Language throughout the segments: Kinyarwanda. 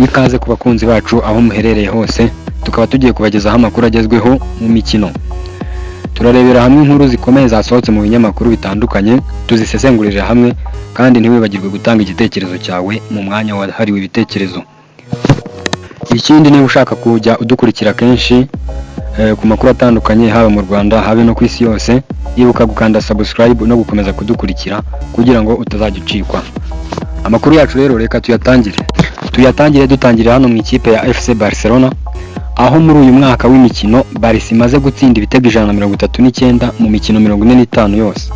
Ikaze ku bakunzi bacu aho muherereye hose, tukaba tugiye kubagezaho amakuru agezweho mu mikino. Turarebera hamwe inkuru zikomeye zasohotse mu binyamakuru bitandukanye, tuzisesengurire hamwe, kandi ntiwibagirwe gutanga igitekerezo cyawe mu mwanya wahariwe ibitekerezo. Ikindi, niba ushaka kujya udukurikira kenshi ku makuru atandukanye, haba mu Rwanda habe no ku isi yose, ibuka gukanda subscribe no gukomeza kudukurikira kugira ngo utazajya ucikwa. Amakuru yacu rero reka tuyatangire dutangire hano mu ikipe ya FC Barcelona, aho muri uyu mwaka w'imikino Barca imaze gutsinda ibitego 139 mu mikino 45 yose.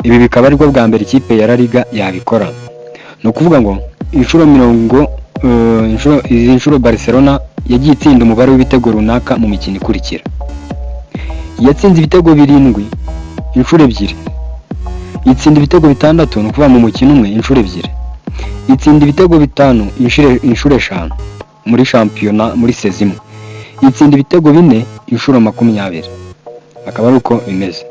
Ibi bikaba aribwo bwa mbere ikipe ya La Liga yabikora. Ni ukuvuga ngo inshuro mirongo inshuro izi nshuro Barcelona yagiye itsinda umubare w'ibitego runaka mu mikino ikurikira: yatsinze ibitego birindwi inshuro ebyiri, itsinda ibitego bitandatu, ni ukuvuga mu mukino umwe, inshuro ebyiri, itsinda ibitego bitanu inshuro eshanu muri shampiyona muri saison imwe, itsinda ibitego bine inshuro 20. Akaba ari uko bimeze.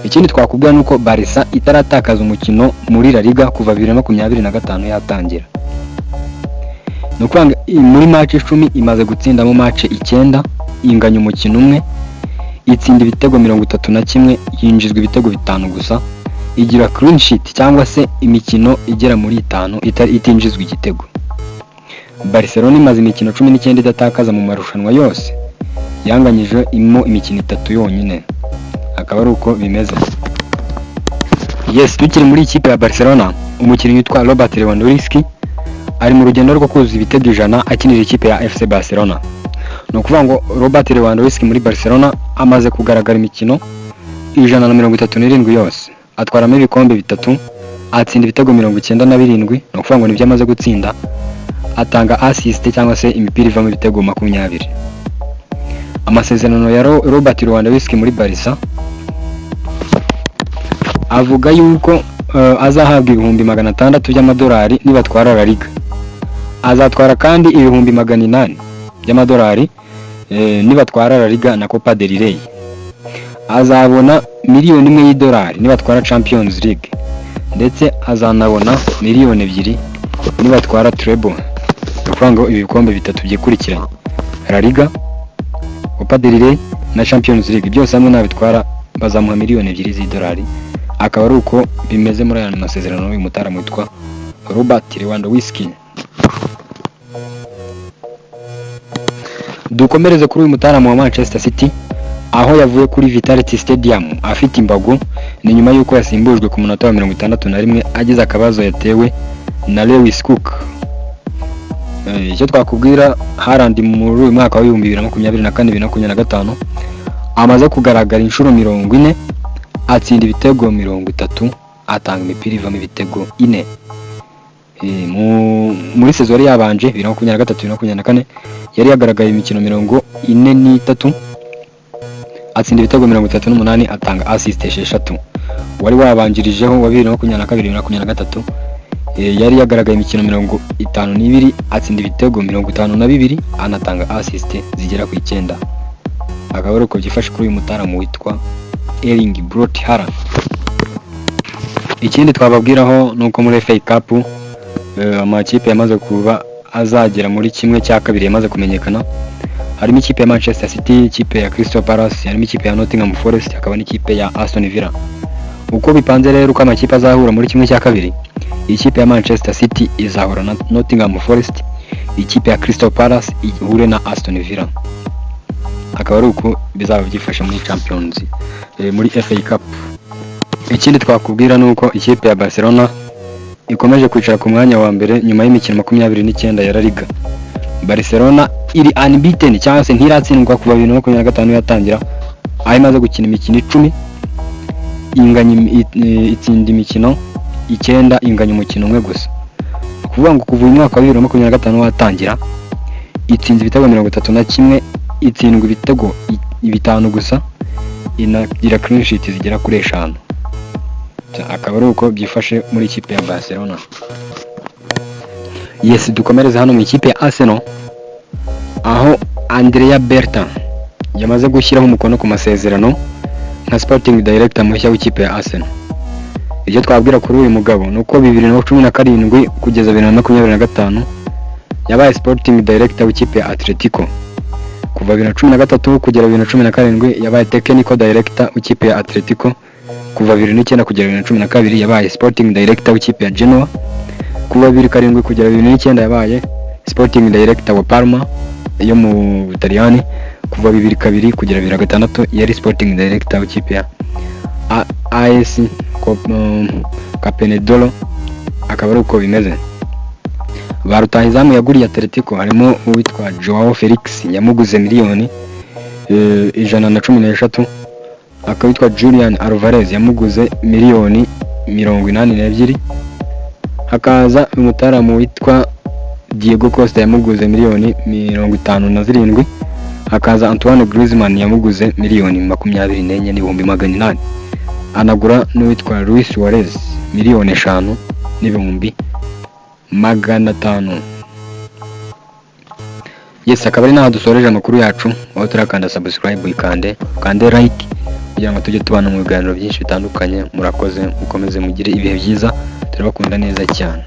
Ikindi twakubwira ni uko Barca itaratakaza umukino muri La Liga kuva 2025 yatangira. Ni ukuvuga ngo muri match 10 imaze gutsindamo match icyenda, inganya umukino umwe, itsinda ibitego 31, yinjizwa ibitego bitanu gusa, igira clean sheet cyangwa se imikino igera muri itanu itinjizwa igitego. Barcelona imaze imikino 19 idatakaza mu marushanwa yose, yanganyije imo imikino itatu yonyine. Akaba ari uko bimeze. Yes, tukiri muri ikipe ya Barcelona, umukinnyi witwa Robert Lewandowski ari mu rugendo rwo kuzuza ibitego 100 akinira ikipe ya FC Barcelona. Ni ukuvuga ngo Robert Lewandowski muri Barcelona amaze kugaragara imikino 137 yose, atwaramo ibikombe bitatu, atsinda ibitego 97, ni ukuvuga ngo nibyo amaze gutsinda, atanga assist cyangwa se imipira ivamo ibitego 20. Amasezerano ya Robert Lewandowski muri Barca avuga yuko azahabwa 600,000 by'amadolari nibatwara La Liga. Azatwara kandi 800,000 by'amadolari nibatwara La Liga na Copa del Rey. Azabona 1 miliyoni y'idolari nibatwara Champions League, ndetse azanabona 2 miliyoni nibatwara treble, ni ukuvuga ngo ibi bikombe bitatu byikurikiranye, La Liga, Copa del Rey na Champions League, byose hamwe nabitwara bazamuha 2 miliyoni z'idolari. Akaba ari uko bimeze muri aya masezerano y'uyu mutaramu witwa Robert Lewandowski. Dukomereze kuri uyu mutaramu wa Manchester City, aho yavuye kuri Vitality Stadium afite imbago. Ni nyuma y'uko yasimbujwe ku munota wa 61 agize akabazo yatewe na Lewis Cook. Icyo twakubwira, Haaland muri uyu mwaka wa 2024 2025 amaze kugaragara inshuro 40, atsinda ibitego 30, atanga imipira ivamo ibitego ine. Muri saison yari yabanje, 2023 2024, yari yagaragaye imikino 43, atsinda ibitego 38, atanga assist esheshatu. Wari wabanjirijeho wa 2022 2023, yari yagaragaye imikino 52, atsinda ibitego 52, anatanga assist zigera ku icyenda. Akaba ari uko byifashe kuri uyu mutaramu witwa Erling Braut Haaland. Ikindi twababwiraho ni uko muri FA Cup amakipe yamaze kuba azagera muri kimwe cya kabiri yamaze kumenyekana. Harimo ikipe ya Manchester City, ikipe ya Crystal Palace, harimo ikipe ya Nottingham Forest, hakaba n'ikipe ya Aston Villa. Uko bipanze rero, uko amakipe azahura muri kimwe cya kabiri, ikipe ya Manchester City izahura na Nottingham Forest, ikipe ya Crystal Palace ihure na Aston Villa. Akaba ari uko bizaba byifashe muri Champions, muri FA Cup. Ikindi twakubwira ni uko ikipe ya Barcelona ikomeje kwicara ku mwanya wa mbere nyuma y'imikino 29 ya La Liga. Barcelona iri unbeaten cyangwa se ntiratsindwa kuva 2025 yatangira, aho imaze gukina imikino 10, inganya itsinda imikino icyenda, inganya umukino umwe gusa. Ni ukuvuga ngo kuva uyu mwaka wa 2025 watangira, itsinze ibitego 31, itsindwa ibitego bitanu gusa, inagira clean sheet zigera kuri eshanu. Akaba ari uko byifashe muri ikipe ya Barcelona. Yes, dukomereze hano mu ikipe ya Arsenal, aho Andrea Berta yamaze gushyiraho umukono ku masezerano nka sporting director mushya w'ikipe ya Arsenal. Icyo twabwira kuri uyu mugabo ni uko 2017 kugeza 2025 Yabaye Sporting Director w'ikipe ya Atletico. Kuva 2013 kugera 2017 yabaye Technical Director w'ikipe ya Atletico. Kuva 2009 kugera 2012 yabaye Sporting Director w'ikipe ya Genoa. Kuva 2007 kugera 2009 yabaye Sporting Director wa Parma yo mu Butaliyani. Kuva 2002 kugera 2006 yari Sporting Director w'ikipe ya AS Capenedolo. Akaba ari uko bimeze. Ba rutahizamu yaguriye Atletico harimo uwitwa Joao Felix, yamuguze miliyoni 113, akaba witwa Julian Alvarez, yamuguze miliyoni 82, hakaza umutaramu witwa Diego Costa, yamuguze miliyoni 57, hakaza Antoine Griezmann, yamuguze miliyoni 824,800, anagura n'uwitwa Luis Suarez miliyoni 5,500,000. Yes, akaba ari naho dusoreje amakuru yacu. Aho turakanda subscribe, uyikande, ukande like kugira ngo tujye tubana mu biganiro byinshi bitandukanye. Murakoze, mukomeze mugire ibihe byiza, turabakunda neza cyane.